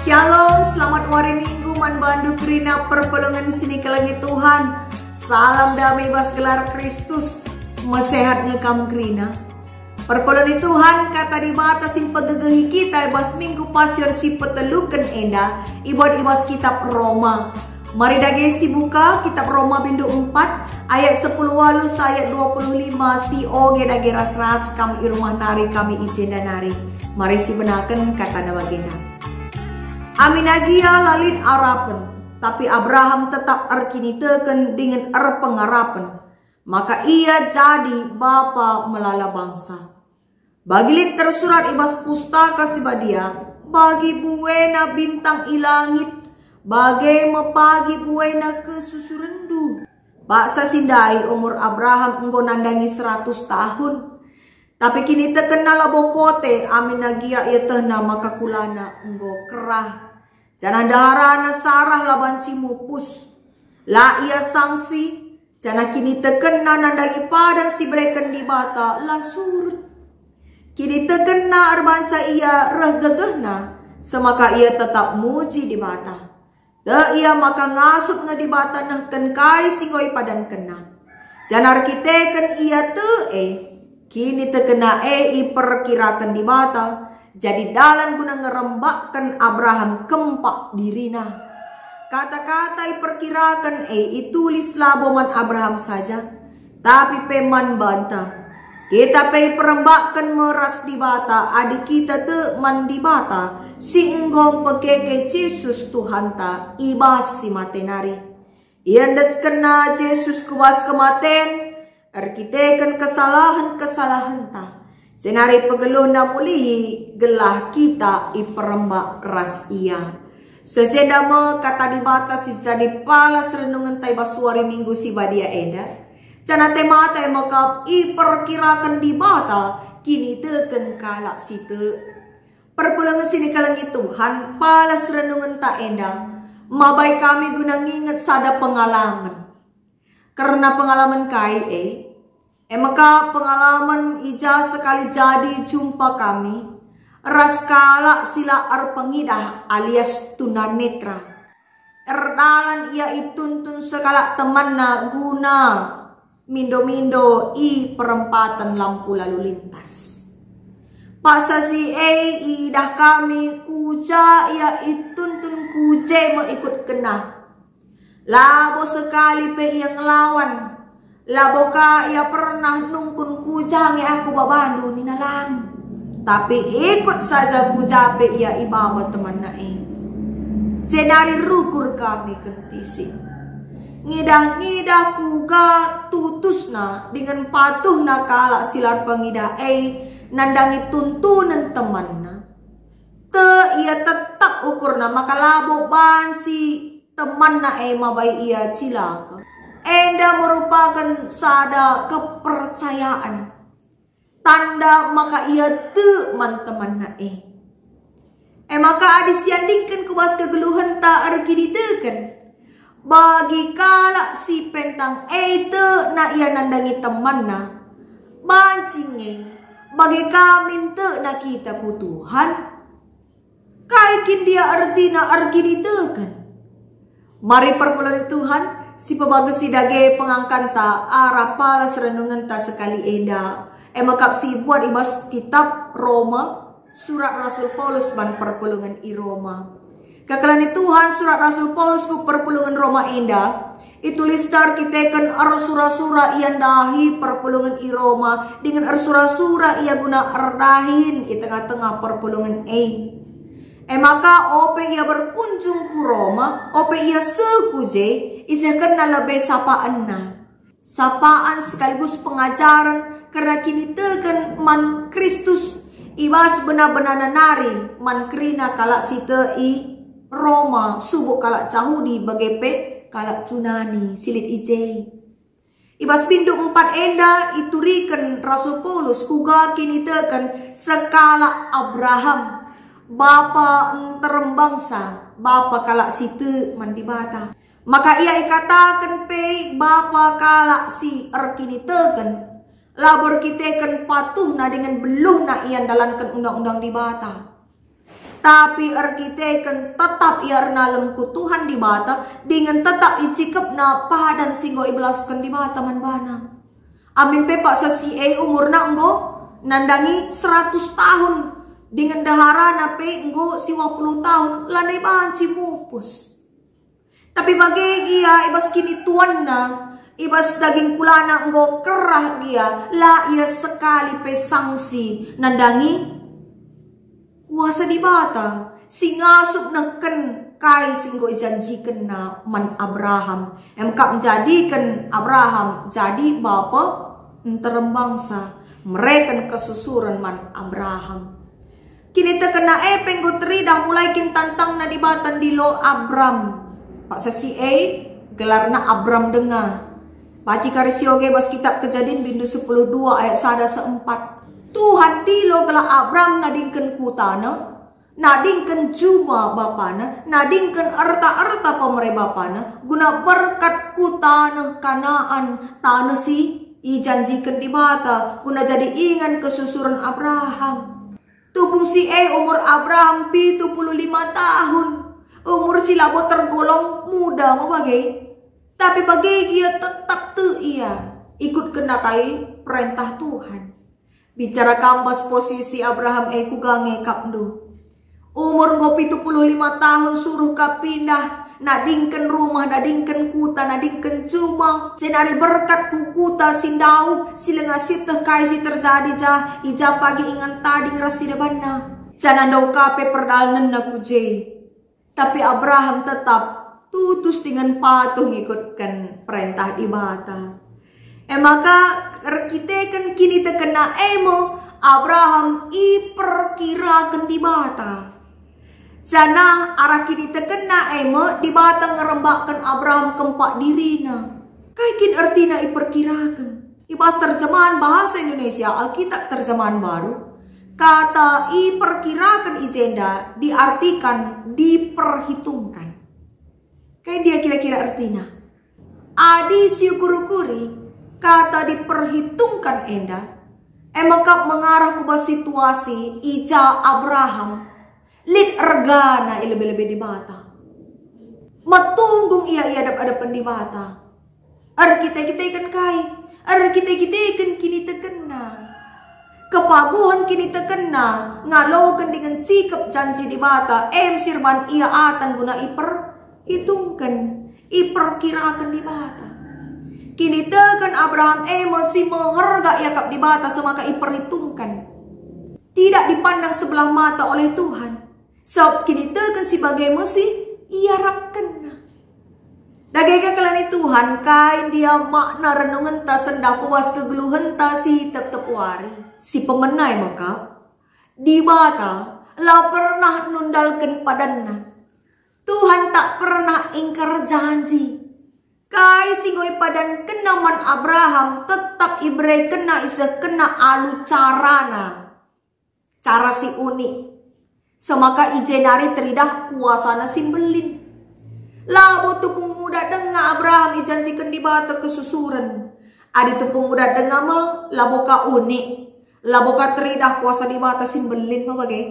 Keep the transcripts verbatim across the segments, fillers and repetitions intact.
Shalom, selamat wari Minggu man bandu kerina perpulungen si nikelengi Tuhan. Salam damai bas gelar Kristus. Mesehat nge kam kerina? Perpulungen Tuhan, kata Dibata si mpegegehi kita i bas Minggu Passion si peteluken enda ibuat i bas kitab Roma. Mari dage sibuka kitab Roma bindu empat ayat sepuluh waluh seh ayat dua puluh lima, si oge dage ras-ras kam i rumah nari, kami i jenda nari. Mari sibenaken katana bagenda. Amin agia la lit arapen, tapi Abraham tetap erkiniteken dingen erpengarapen, maka ia jadi bapa melala bangsa. Bagi lit tersurat i bas Pustaka Si Badia, "Bagi buena bintang i langit, bage me pagi buena kesusurenndu." Paksa si ndai umur Abraham enggo nandangi seratus tahun. Tapi kinitekenna labo kote, amin agia ietehna maka kulana enggo kerah. Janah ndeharana Sarah la banci mupus. La ia sangsi, janah kinitekenna nandangi padan si ibereken Dibata la surut. Kinitekenna erbanca ia reh gegehna, semaka ia tetap muji Dibata. Tek ia maka ngasup nge Dibata nehken kai si enggo ipadankenna. Janah erkiteken ia tek e, kinitekenna e iperkiraken Dibata, jadi dalan guna ngerembakken Abraham kempak dirina. Kata-kata iperkiraken e itulis labo man Abraham saja, tapi pe man banta. Kita pe iperembakken me ras Dibata adi kita tek man Dibata si enggo mpekeke Jesus Tuhanta i bas si mate nari. Iendeskenna Jesus ku bas kematen erkiteken kesalahen-kesalahenta, jenari pegeluhna mulihi gelah kita iperembak ras Ia. Seh enda me kata Dibata si jadi palas renungenta i bas wari Minggu si badia enda. Janah temata e mekap iperkiraken Dibata kiniteken kalak si tek. Perpulungen si nikelengi Tuhan, palas renungenta enda mabai kami guna nginget sada pengalamen. Kerna pengalamen kai e? E maka pengalamen i ja sekali jadi jumpa kami ras kalak si la erpengidah alias tunanetra. Erdalan ia ituntun sekalak temanna guna mindo-mindo i perempaten lampu lalu lintas. Paksa si e idah kami ku ja ia ituntun, ku je me ikutkenna. Labo sekali pe ia ngelawan. Labo ka ia pernah nungkun, "Ku ja nge aku babandu," nina, lang. Tapi ikut saja ku ja pe ia ibaba temanna e. Jenari rukur kami kentisik. Ngidah-ngidah kuga tutusna dingen patuhna kalak si la erpengidah e nandangi tuntunen temanna. Tek ia tetap ukurna maka labo banci temanna e mabai ia cilaka. Enda merupaken sada kepercayaan, tanda maka ia tek man temanna e. E maka adi siandingken ku bas kegeluhenta erkiniteken, bagi kalak si pentang e tekna ia nandangi temanna, banci nge bage ka min tekna kita ku Tuhan. Kai kin ndia ertina erkiniteken? Mari perpulungen Tuhan, sipebagesi dage pengangkanta arah palas renungenta sekali enda. E mekap si ibuat i bas kitab Roma, surat Rasul Paulus man perpulungen i Roma. Kekelengen Tuhan, surat Rasul Paulus ku perpulungen Roma enda, itulisna erkiteken ersura-sura ia ndahi perpulungen i Roma, dingen ersura-sura ia guna erdahin i tengah-tengah perpulungen e. E maka ope ia berkunjung ku Roma, ope ia seh ku je, isehkenna lebe sapaenna. Sapaan sekaligus pengajaren kerna kiniteken man Kristus i bas bena-benana nari man kerina kalak si tek i Roma, subuk kalak Jahudi bage pe kalak Junani si lit i je. I bas bindu empat enda ituriken Rasul Paulus kuga kiniteken sekalak Abraham, bapa nterem bangsa, bapa kalak si tek man Dibata. Maka ia ikataken pe bapa kalak si erkiniteken, labo erkiteken patuhna dingen beluhna ia ndalanken undang-undang Dibata. Tapi erkiteken tetap ia ernalem ku Tuhan Dibata, dingen tetap icikepna padan si enggo ibelasken Dibata man bana. Amin pe paksa si e umurna enggo nandangi seratus tahun, dingen ndeharana pe enggo siwah puluh tahun, lanai banci mupus. Tapi bage gia i bas kinituanna, i bas daging kulana enggo kerah gia, la ia sekali pe sangsi nandangi kuasa Dibata si ngasup nehken kai si enggo ijanjikenna man Abraham, em kap njadiken Abraham jadi bapa nterem bangsa, mereken kesusuren man Abraham. Kinitekenna e pe enggo teridah mulai kin tantangna Dibata ndilo Abram. Paksa si e gelarna Abram denga. Baci kari sioge bas kitab Kejadin bindu sepuluh dua ayat sada seh empat. Tuhan ndilo gelah Abram nadingken kutana, nadingken juma bapana, nadingken erta-erta pemere bapana, guna berkat ku taneh Kanaan, taneh si ijanjiken Dibata, guna jadi ingan kesusuren Abraham. Tupung si e umur Abraham pitu puluh lima tahun, umur si labo tergolong muda me bage. Tapi bage gia tetap tek ia ikutken nakai perentah Tuhan. Bicara kam bas posisi Abraham e kuga nge kapndu. Umur enggo pitu puluh lima tahun suruh ka pindah, nadingken rumah, nadingken kuta, nadingken juma, jenari berkat ku kuta si ndauh, si langa sieteh kai si terjadi jah, i ja pagi ingan tading ras si debanna. Janah ndauh ka pe perdalanenna ku je. Tapi Abraham tetap tutus dingen patuh ngikutken perentah Dibata. E maka erkiteken kinitekenna e me Abraham iperkiraken Dibata. Janah arah kinitekenna e me Dibata ngerembakken Abraham kempak dirina. Kai kin ertina iperkiraken? I bas terjemahan bahasa Indonesia Alkitab Terjemahan Baru, kata iperkiraken i jenda diartikan diperhitungkan. Kai ndia kira-kira ertina? Adi siukur-ukuri, kata diperhitungkan enda, e mekap mengarah ku bas situasi i ja Abraham lit ergana i lebe-lebe Dibata. Metunggung ia i adep-adepen Dibata. Erkite-kiteken kai? Erkite-kiteken kinitekenna. Kepaguhen kinitekenna ngaloken dingen cikep janji Dibata, em si erban ia atan guna iperhitungken, iperkiraken Dibata. Kiniteken Abraham e me si meherga iakap Dibata semaka iperhitungken. Tidak dipandang sebelah mata oleh Tuhan. Sabap kiniteken si bage me si iarapkenna. Dage ka kelani Tuhan, kai ndia makna renungenta sendah ku bas kegeluhenta si tep-tep wari? Si pemena e mekap, Dibata la pernah nundalken padanNa. Tuhan tak pernah ingkar janji. Kai si enggo ipadankenNa man Abraham tetap iberekenNa isehkenNa alu carana. Cara si unik. Semaka i je nari teridah kuasaNa si mbelin. Labo tupung nguda denga Abraham ijanjiken Dibata kesusuren. Adi tupung nguda denga me, labo ka unik. Labo ka teridah kuasa Dibata si mbelin me bage.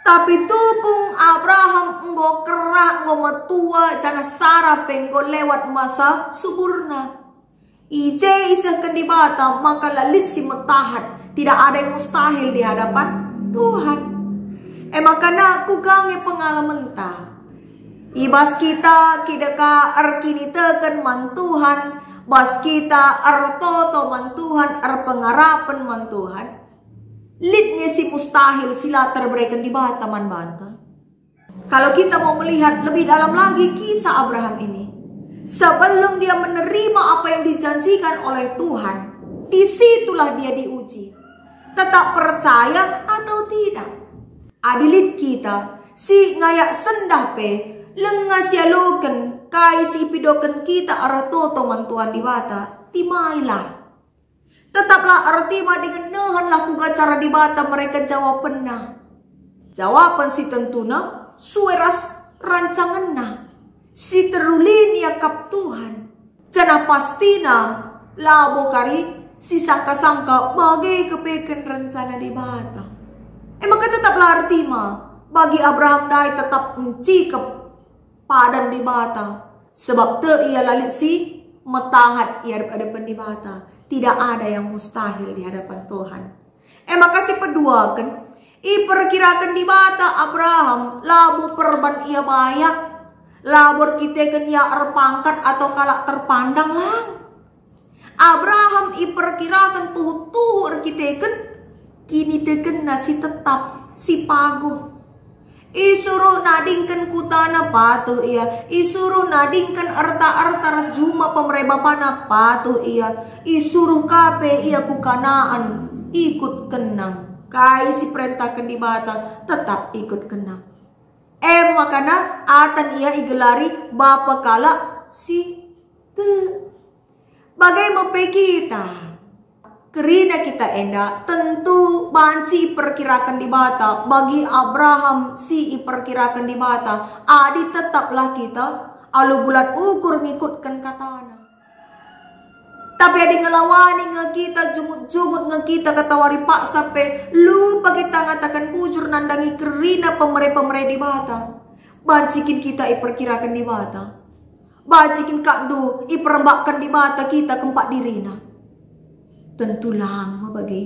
Tapi tupung Abraham enggo kerah, enggo metua, janah Sara pe enggo lewat masa suburna. I je isehken Dibata maka la lit si metahat, tidak ada yang mustahil di hadapan Tuhan. E maka nak kuga nge pengalamenta? I bas kita kideka erkiniteken man Tuhan, bas kita ertoto man Tuhan, erpengarapen man Tuhan, lit nge si mustahil si la terbereken Dibata man banta? Kalau kita mau melihat lebih dalam lagi kisah Abraham ini, sebelum dia menerima apa yang dijanjikan oleh Tuhan, di situlah dia diuji. Tetap percaya atau tidak? Adi lit kita si ngayak sendah pe, langa sialoken kai si ipidoken kita arah toto man Tuhan Dibata, timailah. Tetaplah ertima dingen nehenlah kuga cara Dibata mereken jawapenNa. Jawapen si tentuna sue ras rancangenNa, si terulin iakap Tuhan. Janah pastina labo kari si sangka-sangka bage kepeken rencana Dibata. E maka tetaplah ertima, Bagi Abraham ndai tetap ncikep padan Dibata, sebab tek ia la lit si metahat i adep-adepen Dibata. Tidak ada yang mustahil di hadapan Tuhan. E maka si peduaken, iperkiraken Dibata Abraham labo perban ia bayak, labo erkiteken ia erpangkat atau kalak terpandang, lang. Abraham iperkiraken tuhu-tuhu erkiteken kinitekenna si tetap, si paguh. Isuruh nadingken kutana, patuh ia. Isuruh nadingken erta-erta ras juma pemere bapana, patuh ia. Isuruh ka pe ia ku Kanaan, ikutkenna. Kai si perentahken Dibata, tetap ikutkenna. E makana atan ia igelari bapa kalak si tek. Bage me pe kita. Kerina kita enda tentu banci iperkiraken Dibata. Bagi Abraham si iperkiraken Dibata, adi tetaplah kita alu bulat ukur ngikutken kataNa. Tapi adi ngelawani nge kita, jungut-jungut nge kita, katawari paksa pe lupa kita ngataken bujur nandangi kerina pemere-pemere Dibata, banci kin kita iperkiraken Dibata? Banci kin kakndu iperembakken Dibata kita kempak diriNa? Tentu lang me bage.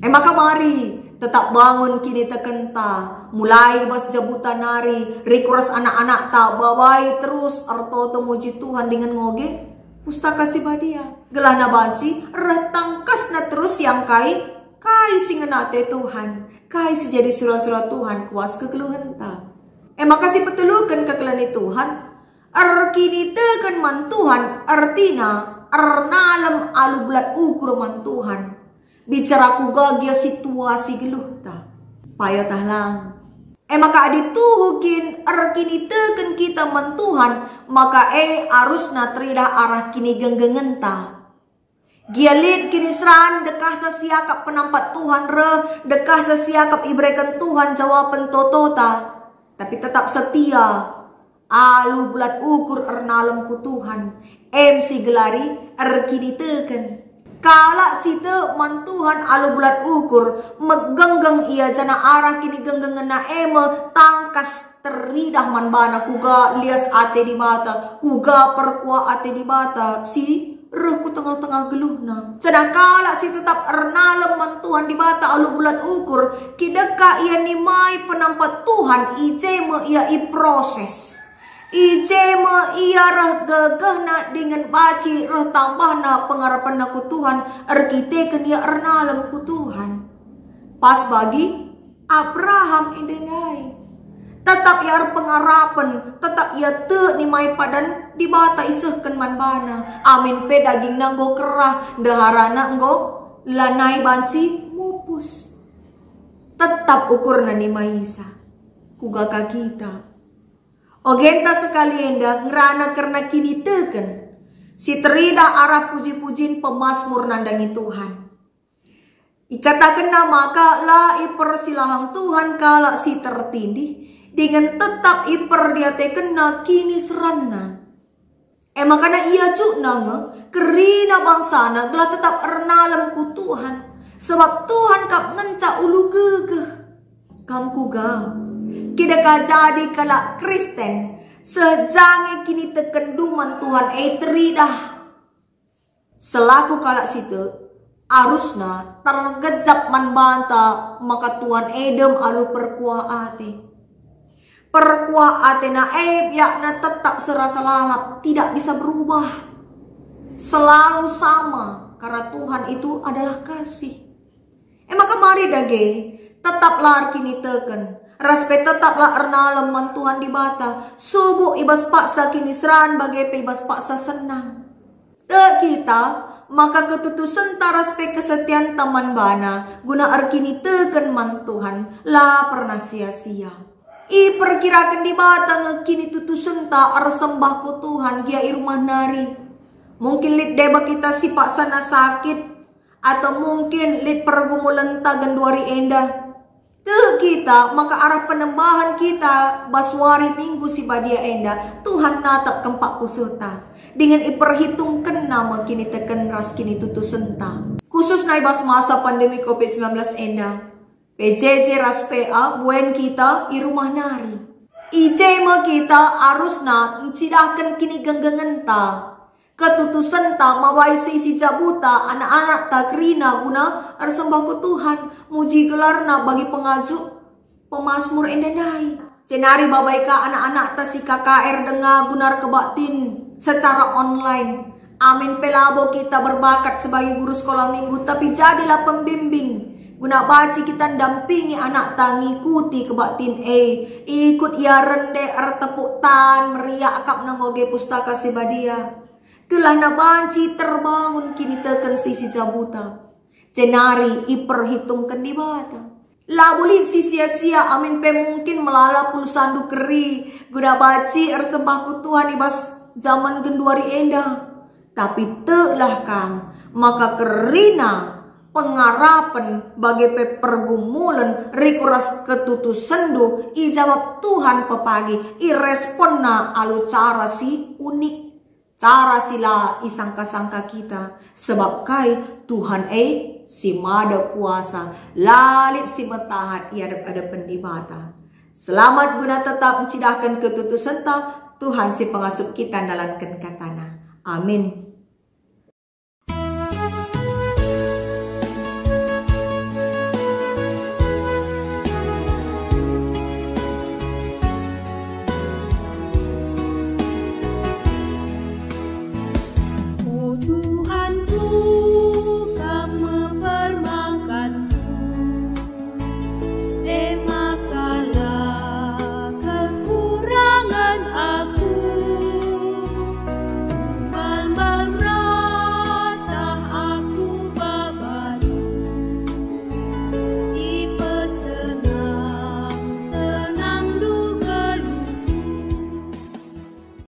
E maka mari tetap bangun kinitekenta, mulai bas jabuta nari, rikut ras anak-anakta, babai terus ertoto muji Tuhan dingen ngoge Pustaka Si Badia, gelahna banci reh tangkasna terus iangkai kai si ngena ate Tuhan, kai si jadi sura-sura Tuhan ku bas kegeluhenta. E maka si peteluken kekelengen Tuhan, erkiniteken man Tuhan, ertina ernalem alu bulat ukur man Tuhan. Bicara kuga gia situasi geluhta, payo tah lang. E maka adi tuhu kin erkiniteken kita man Tuhan, maka e arusna teridah arah kinigenggengenta. Gia lit kiniseran, dekahsa siakap penampat Tuhan reh, dekahsa siakap ibereken Tuhan jawapen totota, tapi tetap setia alu bulat ukur ernalem ku Tuhan, em si gelari erkiniteken. Kalak si tek man Tuhan alu bulat ukur, megenggeng ia janah arah kinigenggengenna e me tangkas teridah man bana kuga lias ate Dibata, kuga perkuah ate Dibata si reh ku tengah-tengah geluhna. Janah kalak si tetap ernalem man Tuhan Dibata alu bulat ukur, kidekah ia nimai penampat Tuhan, i je me ia iproses. I je me ia reh gegehna dingen banci reh tambahna pengarapenna ku Tuhan erkiteken ia ernalem ku Tuhan. Pas bagi Abraham enda ndai. Tetap ia erpengarapen, tetap ia tek nimai padan Dibata isehken man bana. Amin pe dagingna enggo kerah, ndeharana enggo lanai banci mupus. Tetap ukurna nimaisa. Kuga ka kita? Ogenta sekali enda ngerana kerna kiniteken si teridah arah puji-pujin pemasmur nandangi Tuhan. Ikatakenna maka la ipersilahang Tuhan kalak si tertindih, dingen tetap iperdiatekenna kiniseranna. E makana iacukna nge kerina bangsana gelah tetap ernalem ku Tuhan, sebab Tuhan kap ngenca ulu gegeh. Kam kuga? Kidekah jadi kalak Kristen, seh jange kinitekenndu man Tuhan e teridah. Selaku kalak si tek, arusna tergejap man banta maka Tuhan e dem alu perkuah ate. Perkuah atena e biakna tetap serasa lalap, tidak bisa berubah. Selalu sama, karena Tuhan itu adalah kasih. E maka mari dage, tetaplah erkiniteken, ras pe tetaplah ernalem man Tuhan Dibata, subuk i bas paksa kiniseran bage pe i bas paksa senang. Tek kita maka ketutusenta ras pe kesetianta man baNa guna erkiniteken man Tuhan la pernah sia-sia. Iperkiraken Dibata nge kinitutusenta ersembah ku Tuhan gia i rumah nari. Mungkin lit deba kita si paksana sakit, atau mungkin lit pergumulenta genduari enda. Tek kita maka arah penembahen kita bas wari Minggu si badia enda, Tuhan natap kempak pusuhta, dingen iperhitungkenNa me kiniteken ras kinitutusenta. Khususna i bas masa pandemi covid sembilan belas enda, P J J ras P A buen kita i rumah nari. I je me kita arusna ncidahken kinigenggengenta, ketutusenta mabai si si jabuta anak-anakta kerina guna ersembah ku Tuhan, muji gelarna bagi pengajuk pemasmur enda ndai. Jenari babai ka anak-anakta si K K R denga guna erkebaktin secara online. Amin pe labo kita berbakat sebagai guru sekolah minggu, tapi jadilah pembimbing guna banci kita ndampingi anakta ngikuti kebaktin e, ikut ia rende ertepuk tan meriah akapna ngoge Pustaka Si Badia. Gelahna banci terbangun kiniteken si si jabuta, jenari iperhitungken Dibata. Labo lit si sia-sia amin pe mungkin melala pulsandu keri guna banci ersembah ku Tuhan i bas jaman genduari enda. Tapi teklah kam maka kerina pengarapen bage pe pergumulen rikut ras ketutusenndu ijabap Tuhan pepagi, iresponna alu cara si unik, cara si la isangka-sangka kita, sebab kai Tuhan e si mada kuasa, la lit si metahat i adep-adepen Dibata. Selamat guna tetap ncidahken ketutusenta, Tuhan si pengasup kita ndalanken katana. Amin.